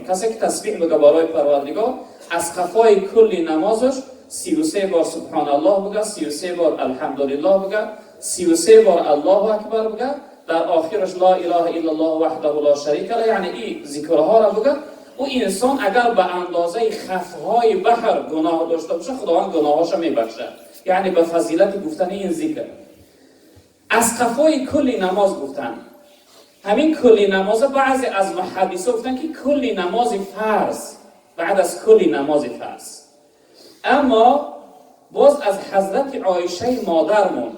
Касе ки тасбиҳ бигӯ барои Парвардигор, аз қафои кулли намозаш 33 бор субҳоналлоҳ бигӯ, 33 бор алҳамдулиллоҳ бигӯ, 33 бор Аллоҳу акбар бигӯ, дар охираш ла илаҳа иллаллоҳ ваҳдаҳу ла шарика ла, яъне ин зикрҳоро бигӯ, ӯ инсон агар ба андозаи хафҳои баҳр гуноҳ дошта бошад, Худованд гуноҳҳоша мебахшад, яъне ба фазилати гуфтани ин зикр аз қафои кулли намоз гуфтан. Ҳамин кулли намоза баъзе аз муҳаддисо гуфтанд, ки кулли намози фарз, баъд аз кулли намози фарз. Аммо боз аз ҳазрати Оишаи модармон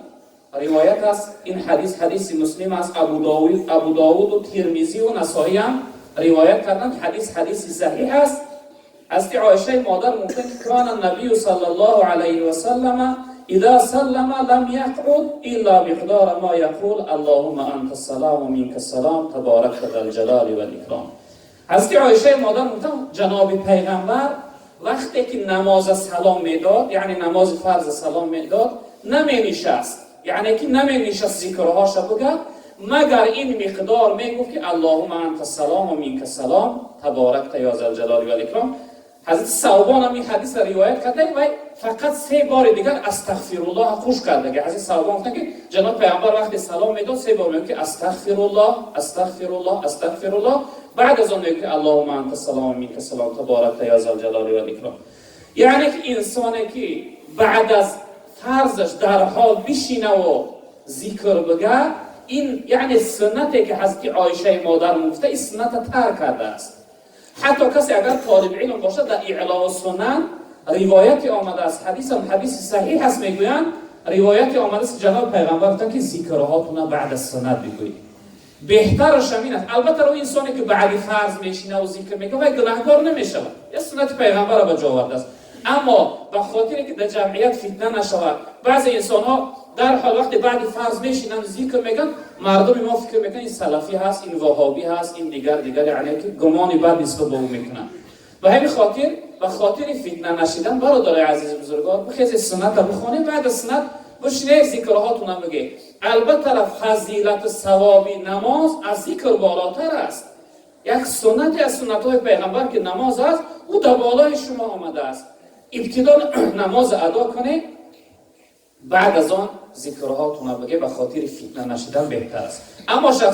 ривоят аст. Ин ҳадис ҳадиси Муслим аст, Абу Довуду Тирмизию Насоӣ ҳам ривоят карданд. Ҳадис ҳадиси саҳиҳ аст. Ҳазрати Оишаи модар гуфтанд, ки كان النبي صلى الله عليه وسلم إذا سلم لم يقعد إلا مقدار ما يقول اللهم أنت السلام ومنك السلام تباركت ذا الجلال والإكرام. Ҳазрати Оишаи модар гуфтанд, ҷаноби пайғамбар вақте ки намоза салом медод, яъне намози фарза салом медод, наменишаст, яъне ки наменишаст зикрҳоша бугад, магар ин миқдор мегуфт, ки اللهم أنت السلام ومنك السلام تباركت يا ذا الجلال والإكرام. Ҳазрати Савбон ҳам ин ҳадисро ривоят карда ва фақат се бори дигар астағфируллоҳ қуш карда. Ҳазрати Савбон гуфтанд, ки ҷаноб пайғамбар вақте салом медод, се бор мегуфт, ки астағфируллоҳ, астағфируллоҳ, астағфируллоҳ, баъд аз он мегуфт, ки اللهم أنت السلام ومنك السلام تباركت يا ذا الجلال والإكرام. Яъне ки инсоне ки баъд аз фарзаш дар ҳол бишинаву зикр бигӯ, ин яъне суннате ки ҳазрати Оишаи модар гуфта, ин сунната тарк кардааст. Ҳатто касе агар толиби илм бошад, дар Иълоу Сунан ривояте омадааст, ҳадисам ҳадиси саҳиҳ аст, мегӯянд, ривояте омадааст, ҷаноби пайғамбар гуфтанд, ки зикрҳотуна баъд аз суннат бигӯед, беҳтараш ҳамин аст. Албатта, рӯи инсоне ки баъди фарз мешинаву зикр мекунад, вай гунаҳкор намешавад, я суннати пайғамбарро ба ҷо овардааст. Аммо ба хотире ки дар ҷамъият фитна нашавад, баъзе инсонҳо дар ҳол вақте баъди фарз мешинанд, зикр мекунанд, мардуми мо фикр мекунанд, ин салафӣ ҳаст, ин ваҳобӣ ҳаст, ин дигар дигар, яъне ки гумони бад нисбат ба ӯ мекунанд. Ба ҳамин хотир, ба хотири фитна нашидан, бародарои азизи бузургвор, бихезе, сунната бихонед, баъд аз суннат бишине, зикрҳотона бигӯед. Албатта, фазилату савоби намоз аз зикр болотар аст. Як суннате аз суннатҳои пайғамбар ки намоз аст, ӯ дар болои шумо омадааст. Ибтидо намоз адо кунед, баъд аз он зикрҳотона бигӯед, ба хотири фитна нашидан беҳтар аст. Аммо